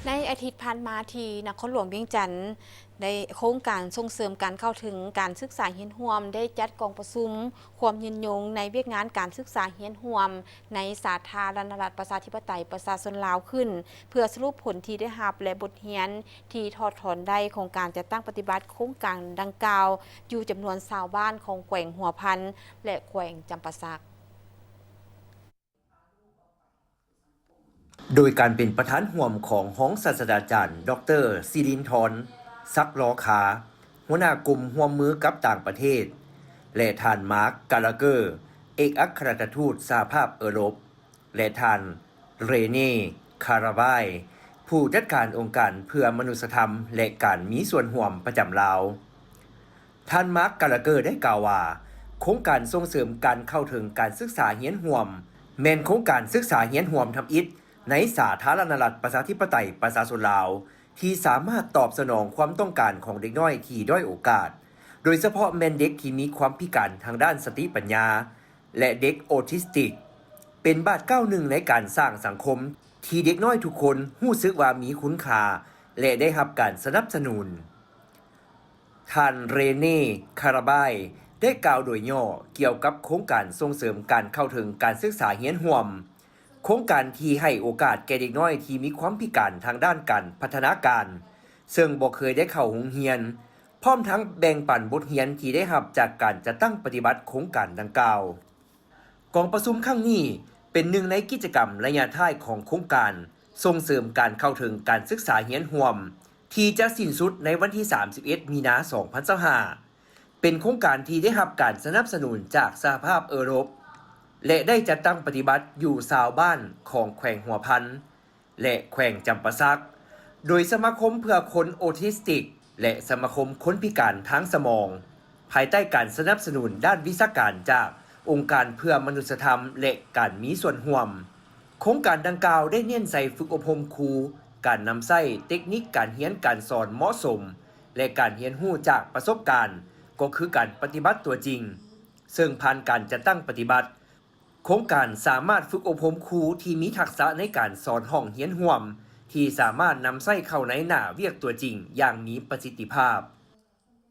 ໃນອາທິດຜ່ານມາ ທີ່ນະຄອນຫຼວງວຽງຈັນ ໄດ້ ໂຄງການສົ່ງເສີມການເຂົ້າເຖິງການສຶກສາຮຽນຮ່ວມ ໄດ້ຈັດກອງປະຊຸມຄວາມຍືນຍົງໃນວຽກງານການສຶກສາຮຽນຮ່ວມ ໃນສາທາລະນະລັດ ປະຊາທິປະໄຕ ປະຊາຊົນລາວຂຶ້ນ ເພື່ອສະຫຼຸບຜົນທີ່ໄດ້ຮັບ ແລະ ບົດຮຽນທີ່ຖອດຖອນໄດ້ຂອງການຈັດຕັ້ງປະຕິບັດໂຄງການດັ່ງກ່າວ ຢູ່ຈຳນວນຊາວບ້ານຂອງແຂວງຫົວພັນ ແລະ ແຂວງຈຳປາສັກ. ໂດຍການເປັນປະທານຮ່ວມຂອງຮອງສາດສະດາຈານ ດອກເຕີ ສິລິນທອນ ສັກລໍຄາ ຫົວໜ້າກົມຮ່ວມມືກັບຕ່າງປະເທດ ແລະ ທ່ານ ມາກ ກາລາເກີ ເອກອັກຄະລັດຖະທູດສະຫະພາບເອີຣົບ ແລະ ທ່ານ ເຣເນ ຄາຣາບາຍ ຜູ້ຈັດການອົງການເພື່ອມະນຸດສະທຳ ແລະ ການມີສ່ວນຮ່ວມປະຈຳລາວ. ທ່ານ ມາກ ກາລາເກີ ໄດ້ກ່າວວ່າ ໂຄງການສົ່ງເສີມການເຂົ້າເຖິງການສຶກສາຮຽນຮ່ວມ ແມ່ນໂຄງການສຶກສາຮຽນຮ່ວມທຳອິດໃນສາທາລະນະລັດ ປະຊາທິປະໄຕ ປະຊາຊົນລາວ ທີ່ສາມາດຕອບສະໜອງຄວາມຕ້ອງການຂອງເດັກນ້ອຍທີ່ດ້ອຍໂອກາດ, ໂດຍສະເພາະແມ່ນເດັກທີ່ມີຄວາມພິການທາງດ້ານສະຕິປັນຍາ ແລະ ເດັກໂອທິສຕິກ, ເປັນບາດກ້າວໜຶ່ງໃນການສ້າງສັງຄົມທີ່ເດັກນ້ອຍທຸກຄົນຮູ້ສຶກວ່າມີຄຸນຄ່າ ແລະ ໄດ້ຮັບການສະໜັບສະໜູນ. ທ່ານ ເຣເນ ຄາຣາບາຍ ໄດ້ກ່າວໂດຍຫຍໍ້ກ່ຽວກັບໂຄງການສົ່ງເສີມການເຂົ້າເຖິງການສຶກສາຮຽນຮ່ວມ, ໂຄງການທີ່ໃຫ້ໂອກາດແກ່ເດັກນ້ອຍທີ່ມີຄວາມພິການທາງດ້ານການພັດທະນາການ ເຊິ່ງບໍ່ເຄີຍໄດ້ເຂົ້າໂຮງຮຽນ, ພ້ອມທັງແບ່ງປັນບົດຮຽນທີ່ໄດ້ຮັບຈາກການຈັດຕັ້ງປະຕິບັດໂຄງການດັ່ງກ່າວ. ກອງປະຊຸມຄັ້ງນີ້ເປັນໜຶ່ງໃນກິດຈະກຳໄລຍະທ້າຍຂອງໂຄງການສົ່ງເສີມການເຂົ້າເຖິງການສຶກສາຮຽນຮ່ວມ ທີ່ຈະສິ້ນສຸດໃນວັນທີສາມສິບເອັດ ມີນາ ສອງພັນຊາວຫ້າ ເປັນໂຄງການທີ່ໄດ້ຮັບການສະໜັບສະໜູນຈາກສະຫະພາບເອີຣົບ ແລະ ໄດ້ຈັດຕັ້ງປະຕິບັດຢູ່ຊາວບ້ານຂອງແຂວງຫົວພັນ ແລະ ແຂວງຈຳປາສັກ ໂດຍສະມາຄົມເພື່ອຄົນໂອທິສຕິກ ແລະ ສະມາຄົມຄົນພິການທາງສະໝອງ ພາຍໃຕ້ການສະໜັບສະໜູນດ້ານວິຊາການຈາກອົງການເພື່ອມະນຸດສະທຳ ແລະ ການມີສ່ວນຮ່ວມ. ໂຄງການດັ່ງກ່າວໄດ້ເນັ້ນໃສ່ຝຶກອົບຮົມຄູ, ການນຳໃຊ້ເຕັກນິກການຮຽນການສອນເໝາະສົມ ແລະ ການຮຽນຮູ້ຈາກປະສົບການ ກໍຄືການປະຕິບັດຕົວຈິງ, ເຊິ່ງຜ່ານການຈັດຕັ້ງປະຕິບັດ, ໂຄງການສາມາດຝຶກອົບຮົມຄູທີ່ມີທັກສະໃນການສອນຫ້ອງຮຽນຮ່ວມ ທີ່ສາມາດນຳໃຊ້ເຂົ້າໃນໜ້າວຽກຕົວຈິງຢ່າງມີປະສິດທິພາບ.